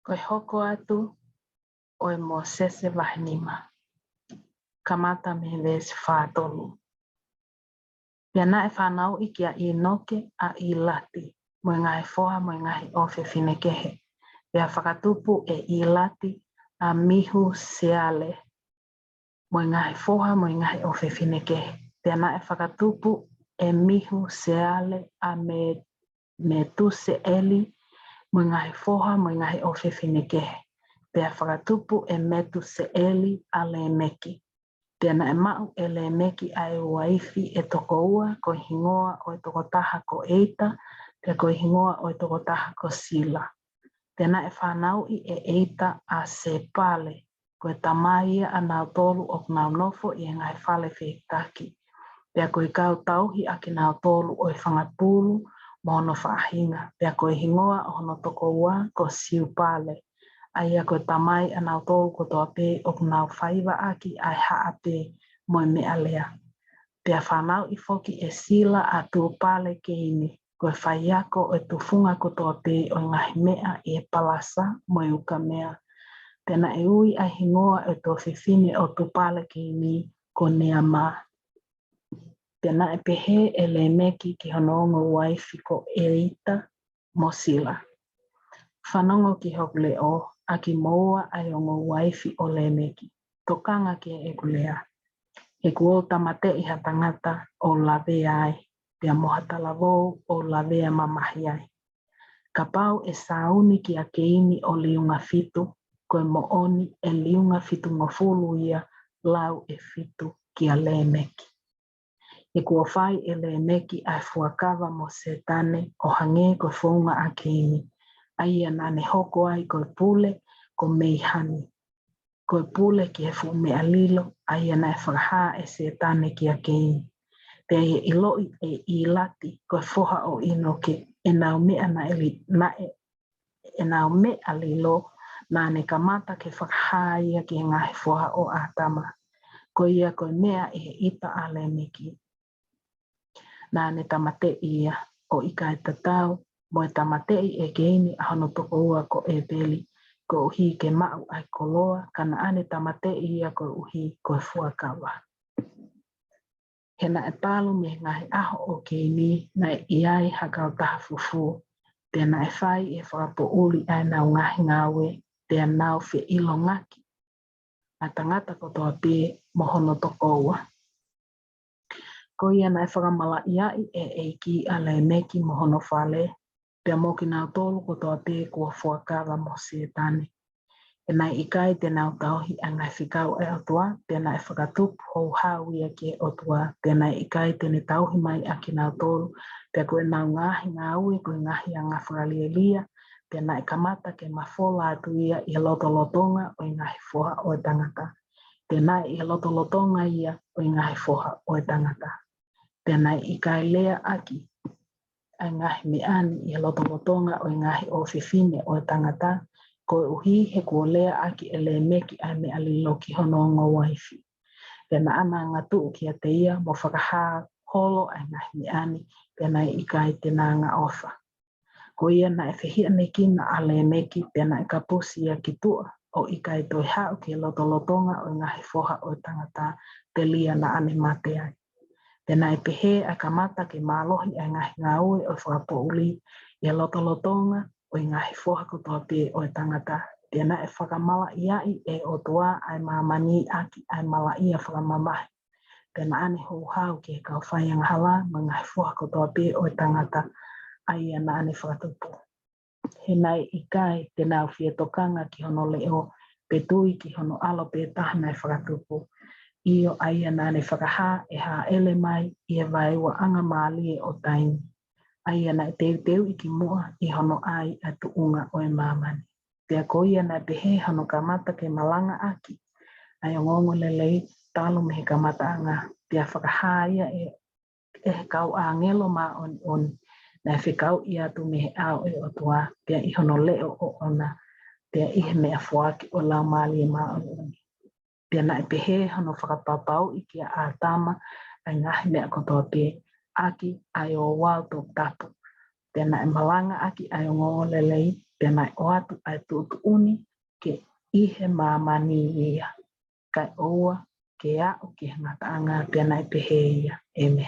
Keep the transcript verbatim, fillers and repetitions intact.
Ko e hoko atu ʻo e Mōsese vahe nima. Kamata mei he veesi fā tolu. Pea naʻe fanauʻi kia ʻĪnoke ʻa ʻIlati, mo e ngaahi foha mo e ngaahi ʻofefine kehe. Pea fakatupu ʻe ʻIlati ʻa Mihuseale, mo e ngaahi foha mo e ngaahi ʻofefine kehe. Pea naʻe fakatupu ʻe Mihuseale ʻa Me-, Metuseʻeli, mo e ngaahi foha mo e ngaahi ʻofefine kehe. Pea fakatupu ʻe Metuseʻeli ʻa Lēmeki. Pea naʻe maʻu ʻe Lēmeki ʻa e uaifi ʻe toko ua, ko e hingoa ʻo e tokotaha ko ʻEita, pea ko e hingoa ʻo e tokotaha ko Sila. Pea naʻe fanauʻi ʻe ʻEita ʻa Sēpale, ko e tamai ia ʻanautolu ʻoku nau nofo ʻi he ngaahi fale fehikitaki. Pea ko e kau tauhi ʻa kinautolu ʻo e fanga pulu mo hono faʻahinga. Pea ko e hingoa ʻo hono tokoua ko Siupale, ʻa ia ko e tamai ʻanautolu kotoa pē ʻoku nau faiva ʻaki ʻa e haʻape mo e meʻalea. Pea fanauʻi foki ʻe Sila ʻa Tupale-keini, ko e faiako ʻo e tufunga kotoa pē ʻo e ngaahi meʻa ʻi he palasa mo e ukamea. Pea naʻe ui ʻa e hingoa ʻo e tuofefine ʻo Tupale-keini ko Neama. Pea naʻe pehē ʻe Lēmeki ki hono ongo uaifi ko ʻEita mo Sila, Fanongo ki hoku leʻo, ʻa kimoua ʻa e ongo uaifi ʻo Lēmeki. Tokanga ki heʻeku lea. He kuo u tāmateʻi ha tangata ʻo lavea ai, pea mo ha talavou ʻo lavea mamahi ai. Kapau ʻe sāuni kia Keini ʻo liunga fitu, ko e moʻoni ʻe liunga fitungofulu ia lau ʻe fitu kia Lēmeki. He kuo fai ʻe Lēmeki ʻa e fuakava mo Sētane ʻo hangē ko e founga ʻa Keini, ʻa ia naʻa ne hoko ai ko e pule ko Meihani, ko e pule ki he fuʻu meʻa lilo, ʻa ia naʻe fakahā ʻe Sētane kia Keini. Pea ʻi he ʻiloʻi ʻe ʻIlati ko e foha ʻo ʻInoke ʻenau meʻa naʻe li-, naʻe ʻenau meʻa lilo, naʻa ne kamata ke fakahā ia ki he ngaahi foha ʻo ʻĀtama. Ko ia ko e meʻa ʻi he ʻita ʻa Lēmeki, naʻa ne tāmateʻi ia, ʻo ʻikai tatau mo e tāmateʻi ʻe Keini ʻa hono tokoua ko ʻĒpeli, koeʻuhi ke maʻu ʻa e koloa, ka naʻa ne tāmateʻi ia koeʻuhi ko e fuakava. He naʻe talu mei he ngaahi ʻaho ʻo Keini naʻe ʻi ai ha kautaha fufū, pea naʻe fai ʻe he fakapoʻuli ʻa ʻenau ngaahi ngāue, pea nau feʻilongaki ʻa e tangata kotoa pē mo hono tokoua. Ko ia naʻe fakamalaʻiaʻi ʻe he ʻEiki ʻa Lēmeki mo hono fale, pea mo kinautolu kotoa pē kuo fuakava mo Sētane. He naʻe ʻikai te nau tauhi ʻa e ngaahi fekau ʻa e ʻOtua, pea naʻe fakatupu houhau ia ki he ʻOtua, pea naʻe ʻikai te ne tauhi mai ʻa kinautolu, pea ko ʻenau ngaahi ngāue ko e ngaahi anga fakalielia, pea naʻe kamata ke mafola atu ia ʻi he lotolotonga ʻo e ngaahi foha ʻo e tangata. Pea naʻe ʻi he lotolotonga ia ʻo e ngaahi foha ʻo e tangata. Pea naʻe ʻikai leaʻaki ʻa e ngaahi meʻa ni ʻi he lotolotonga ʻo e ngaahi ʻofefine ʻo e tangata, koeʻuhi he kuo leaʻaki ʻe Lēmeki ʻa e meʻa lilo ki hono ongo uaifi. Pea naʻa na angatuʻu kiate ia mo fakahā holo ʻa e ngaahi meʻa ni, pea naʻe ʻikai te na angaʻofa. Ko ia naʻe fehiʻanekina ʻa Lēmeki, pea naʻe kapusi ia ki tuʻa, ʻo ʻikai toe haʻu ki he lotolotonga ʻo e ngaahi foha ʻo e tangata, telia naʻa ne mate ai. Pea naʻe pehē ʻa e kamata ke mālohi ʻa e ngaahi ngāue ʻo e fakapoʻuli ʻi he lotolotonga ʻo e ngaahi foha kotoa pē ʻo e tangata. Pea naʻe fakamalaʻiaʻi ʻe he ʻOtua ʻa e māmani ʻaki ʻa e malaʻia fakamamahi. Pea naʻa ne houhau ki he kau faiangahala mo e ngaahi foha kotoa pē ʻo e tangata, ʻa ia naʻa ne fakatupu. He naʻe ʻikai te nau fie tokanga ki hono leʻo, pe tui ki hono ʻAlo pē Taha naʻe Fakatupu. ʻIo, ʻa ia naʻa ne fakahā ʻe hāʻele mai ʻi he vaeuaʻanga mālie ʻo taimi, ʻa ia naʻe teuteuʻi ki muʻa ʻi hono ʻai ʻa e tuʻunga ʻo e māmani. Pea ko ia naʻe pehē hono kamata ke malangaʻaki ʻa e ongoongolelei talu mei he kamataʻanga, pea fakahā ia ʻe, ʻe he kau ʻāngelo māʻoniʻoni naʻe fekauʻi atu mei he ʻao ʻo e ʻOtua, pea ʻi hono leʻo ʻoʻona, pea ʻi he meʻafoaki ʻo e Laumālie Māʻoniʻoni. Pea naʻe pehē hono fakapapauʻi kia ʻĀtama ʻa e ngaahi meʻa kotoa pē, ʻaki ʻa e ouau toputapu. Pea naʻe malangaʻaki ʻa e ongoongolelei, pea naʻe ʻoatu ʻa e tuʻutuʻuni ke ʻi he māmani ia, kae ʻoua ke aʻu ki he ngataʻanga. Pea naʻe pehē ia. ʻĒmeni.